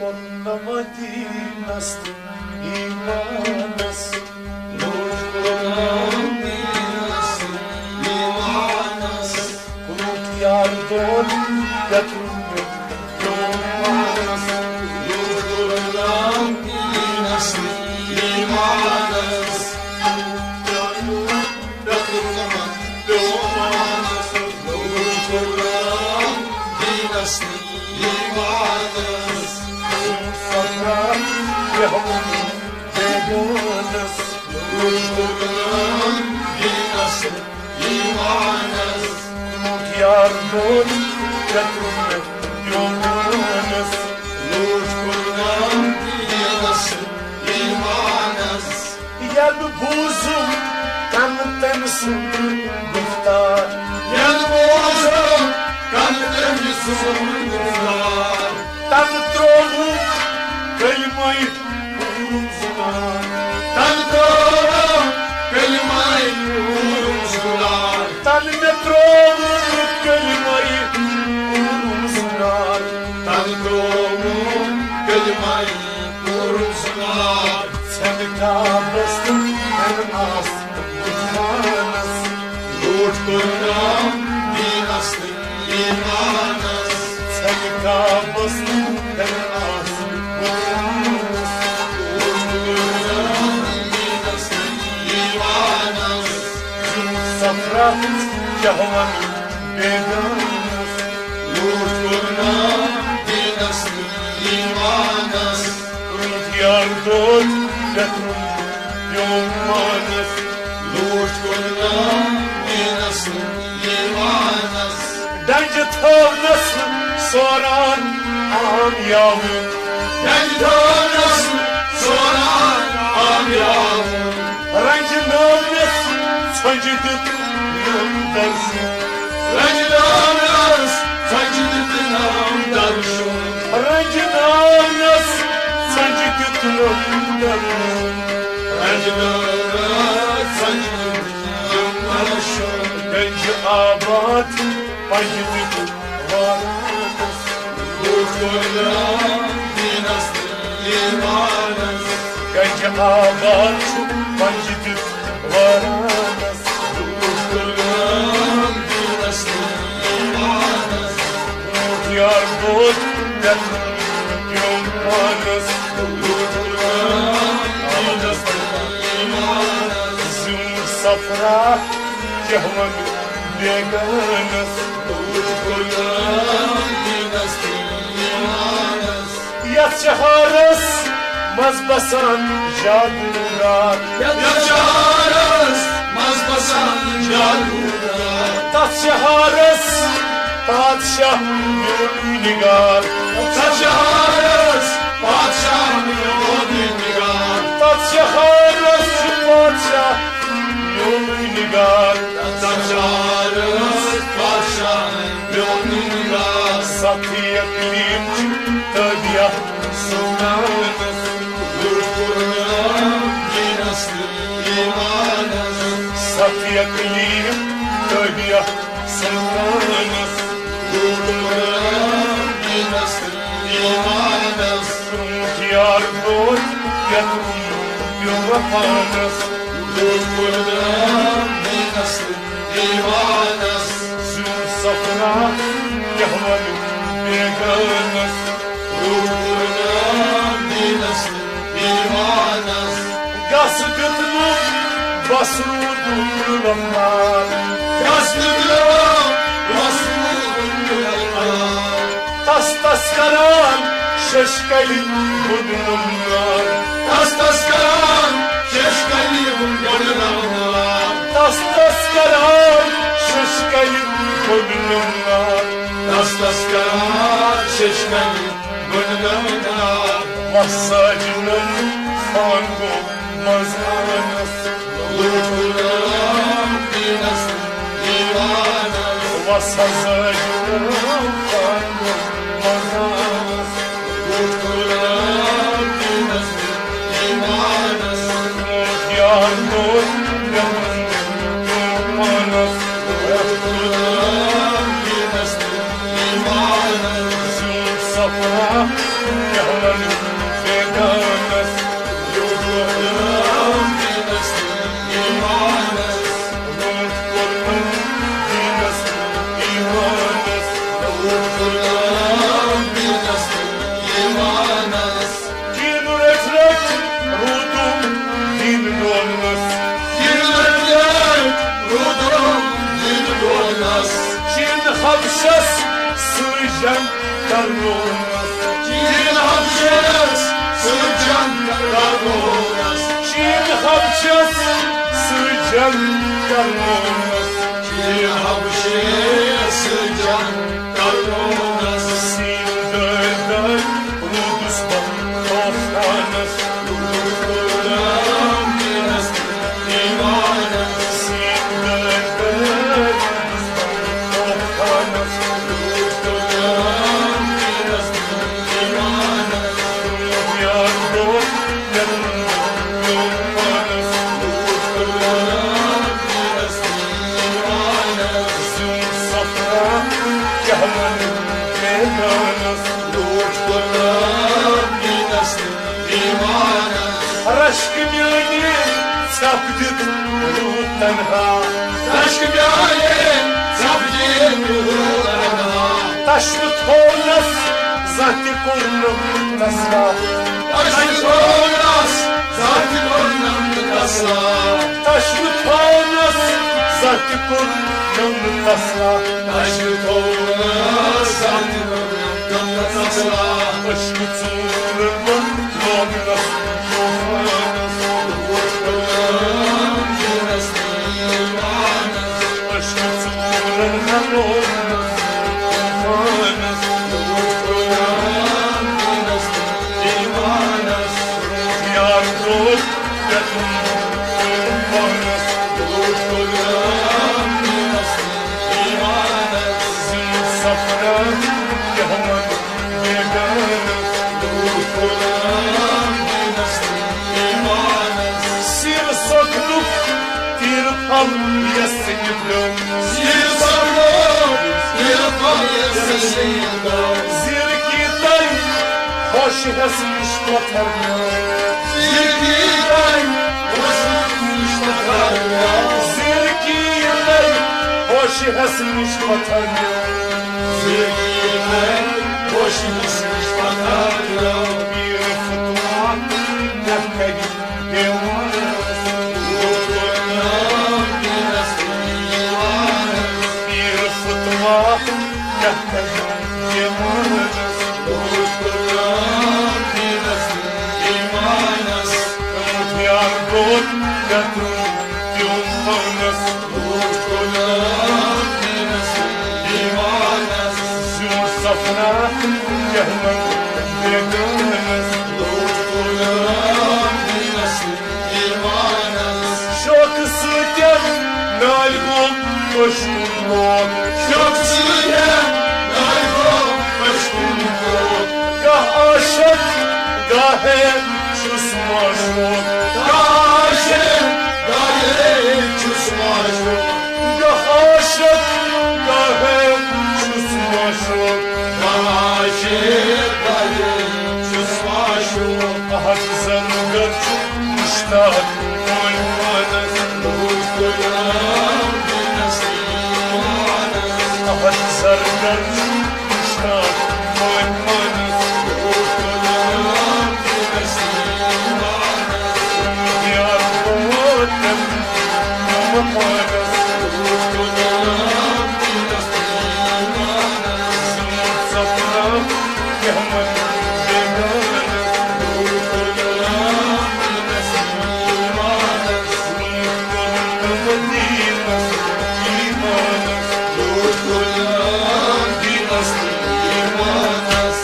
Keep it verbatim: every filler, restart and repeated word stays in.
کوٚر نہٕ مدینس تہٕ ایمانس۔ لوٚج کوٚر نہٕ مدینس تہٕ ایمانس۔ کوٚرُکھ یار دود پٮ۪ٹھ روٚنمُت پیومانس۔ لوٚج کوٚر نہٕ مدینس تہٕ ایمانس۔ یار دود پٮ۪ٹھ روٚنمُت پیومانس۔ لوٚج کوٚر نہٕ مدینس تہٕ ایمانس۔ صفرا یہون بیگانس۔ روز قربان دینس ایمانس۔ یار دود پٮ۪ٹھ روٚنمُت پیومانس۔ روز قربان دینس ایمانس۔ ییٚلہِ بوٗزُم کَنہٕ تٔمۍ سُنٛد گُفتار۔ ییٚلہِ بوٗزُم کَنہٕ تٔمۍ سُنٛد گُفتار۔ تَنہٕ ترٛووُم کلمَے کوٗرُم زُبان۔ تَنہٕ ترٛووُم کلمَے کوٗرُم زُبان۔ تَنہٕ مےٚ ترٛووُم کلمَے کوٗرُم زُبان۔ تَنہٕ ترٛووُم کلمَے کوٗرُم زُبان۔ ژھٮ۪نہٕ کعبس تہٕ ہٮ۪نہٕ آس خانس۔ لوٗٹھ کوٚر نام دیٖنس تہٕ ایمانس۔ ژھٮ۪نہٕ کعبس تہٕ ہٮ۪نہٕ آس خانس۔ لوٗٹھ کوٚر نام دیٖنس تہٕ ایمانس۔ زیوٗٹھ صفرا کیٛاہ وَنہٕ بیگانس۔ لوٗٹھ کوٚر نام دیٖنس تہٕ ایمانس۔ یار دود پٮ۪ٹھ روٚنمُت پیومانس۔ لوٗٹھ کوٚر نام دیٖنس تہٕ ایمانس۔ ڈنجہِ تھٲونس سوران عام یاوُن۔ ڈنجہِ تھٲونس سوران عام یاوُن۔ رنجہِ نٲونس ژھۄنجہِ دیُت نوٚم درشُن۔ رنجہِ نٲونس ژھۄنجہِ دیُت نوٚم درشُن۔ رنجہِ نٲونس ژھۄنجہِ دیُت نوٚم درشُن۔ رنجہِ نٲونس ژھۄنجہِ دیُت نوٚم درشُن۔ گنجہِ آباد پنجہِ دیُت وارانس۔ لوٗٹھ کوٚر نام دیٖنس تہٕ ایمانس۔ گنجہِ آباد چھُ پنجہِ دیُت وارانس۔ لوٗٹھ کوٚر نام دیٖنس تہٕ ایمانس۔ لوٗٹھ یار دود پٮ۪ٹھ پیومانس۔ لوٗٹھ کوٚر نام دیٖنس تہٕ ایمانس۔ زیوٗٹھ صفرا کیٛاہ وَنہٕ بیگانس۔ لوٗٹھ کوٚر نام دیٖنس تہٕ ایمانس۔ یتھ شہرس منٛز بسان جادوگار۔ یتھ شہرس منٛز بسان جادوگار۔ تتھ شہرس پادشاہ میون نگار۔ تتھ شہرس پادشاہ میون نگار۔ تتھ شہرس پادشاہ میون نگار۔ تتھ شہرس پادشاہ میون نگار۔ ستھ اقلیٖم چھِ تٲبیہ سلطانس۔ لوٗٹھ کوٚر نام دیٖنس تہٕ ایمانس۔ ستھ اقلیٖم تٲبیہ سلطانس۔ لوٗٹھ کوٚر نام دیٖنس تہٕ ایمانس۔ یار دود یتھ پیوٚو پانس۔ لوٗٹھ کوٚر نام دیٖنس تہٕ ایمانس۔ زیوٗٹھ صفرا کیٛاہ وَنہٕ بیگانس۔ لوٗٹھ کوٚر نام دیٖنس تہٕ ایمانس۔ گس دیُتنُم بس روٗدُم غمنار۔ گس دیُتنُم بس روٗدُم غمنار۔ تس تس کران شش کلہِ گوٚنٛدنُم نار۔ تس تس کران شش کلہِ گوٚنٛدنُم نار۔ تس تس کران شش کلہِ گوٚنٛدنُم نار۔ تس تس کران شش کلہِ گوٚنٛدنُم نار۔ وۄنۍ ساجنم خان گوٚو منٛز آنس۔ لوٗٹھ کوٚر نام دیٖنس ایمانس۔ وۄنۍ ساجنم خان گوٚو منٛز آنس۔ لوٗٹھ کوٚر نام دیٖنس ایمانس۔ یار دود پٮ۪وان پانس۔ لوٗٹھ کوٚر نام دیٖنس ایمانس۔ زیوٗٹھ صفرا جہلن بیگانس، لوٗکھ کوٚرُن دیٖنس تہٕ ایٖمانس، لوٗکھ کوٚرُن دیٖنس تہٕ ایٖمانس، لوٗکھ کوٚرُن دیٖنس تہٕ ایٖمانس۔ چین رٹھ رٹھ روٗدُم دین ڈولنس۔ چین رٹھ رٹھ روٗدُم دین ڈولنس۔ چین حبشس سۭتۍ جنگ کرنونس۔ چین حبشس سۭتۍ جنگ کرنونس۔ چین حبشس سۭتۍ جنگ کرنونس۔ چین حبشس سۭتۍ جنگ کرنونس۔ سیٖن دٲرۍ دٲرۍ روٗدُس بہٕ طوفانس۔ روٗد غلام دینس ایٖمانس۔ سیٖن دٲرۍ دٲرۍ روٗدُس بہٕ طوفانس۔ روٗد غلام دینس ایٖمانس۔ روٗد یار دوست مےٚ تُل میون پانس۔ روٗد غلام دینس ایٖمانس۔ زیوٗن صفا جہلن بیگانس۔ لوٗکھ کوٚرُن دیٖنس تہٕ ایٖمانس۔ رشک میٲنۍ ژھٮ۪پھ دِتھ روٗد تنہا۔ رشک میٲنۍ ژھٮ۪پھ دِتھ روٗد تنہا۔ تشوِ تھونس زانٛہہ تہِ کوٚرنم تسلا۔ تشوِ تھونس زانٛہہ تہِ کوٚرنم تسلا۔ تشوِ تھونس زانٛہہ تہِ کوٚرنم تسلا۔ تشوِ تھونس زانٛہہ تہِ کوٚرنم تسلا۔ عشقہٕ ژوٗرن منٛز لوگنس طوفانس۔ لوٗکھ کوٚرُن دیٖنس ایٖمانس۔ عشقہٕ ژوٗرن منٛز لوگنس طوفانس۔ لوٗکھ کوٚرُن دیٖنس ایٖمانس۔ یار دوست مےٚ تُل میون پانس۔ لوٗکھ کوٚرُن دیٖنس ایٖمانس۔ زیوٗن صفا جہلن بیگانس۔ لوٗکھ کوٚرُن دیٖنس ایٖمانس۔ سیٖر سوتھنُک تیٖر پھل یس نیبرم۔ سیٖر سوتھنُک تیٖر پھل یس نیبرم۔ زیٖر کی تنگ ہوش ہس نِش پتھر میوٗل۔ زیٖر کی تنگ ہوش ہس نِش پتھر میوٗل۔ زیٖر کی تنگ ہوش ہس نِش پتھر میوٗل۔ زیٖر کی تنگ ہوش ہس نِش پتھر میوٗل۔ پیٖر فتوا مےٚ کَرِ دیوانس۔ لوٗکھ کوٚرُن دیٖنس ایٖمانس۔ پیٖر فتوا مےٚ کَرِ دیوانس۔ لوٗکھ کوٚرُن دیٖنس ایٖمانس۔ یار دوست مےٚ تُل میون پانس۔ لوٗکھ کوٚرُن دیٖنس ایٖمانس۔ زیوٗن صفا جہلن بیگانس۔ لوٗکھ کوٚرُن دیٖنس ایٖمانس۔ شوقہٕ سۭتۍ نالہِ گوٚو پشکُن لوگ۔ شوقہٕ سۭتۍ نالہِ گوٚو پشکُن لوگ۔ گاہ عاشق گاہے چھُس معشوق۔ گاہ عاشق گاہے چھُس معشوق۔ گاہ عاشق گاہے چھُس معشوق۔ گاہ عاشق گاہے چھُس معشوق۔ احد زرگر چھُ مشتاق مٲنۍ پانس۔ لوٗکھ کوٚرُن دیٖنس ایٖمانس۔ احد زرگر چھُ مشتاق مٲنۍ پانس۔ لوٗکھ کوٚرُن دیٖنس ایٖمانس۔ یار ووت مےٚ پانس۔ لوٗکھ کوٚرُن دیٖنس ایٖمانس۔ سپنا مےٚ مَن بیگانس۔ لوٗکھ کوٚرُن دیٖنس ایٖمانس۔ لوٗکھ کوٚرُن دیٖنس ایٖمانس۔ لوٗکھ کوٚرُن دیٖنس ایٖمانس۔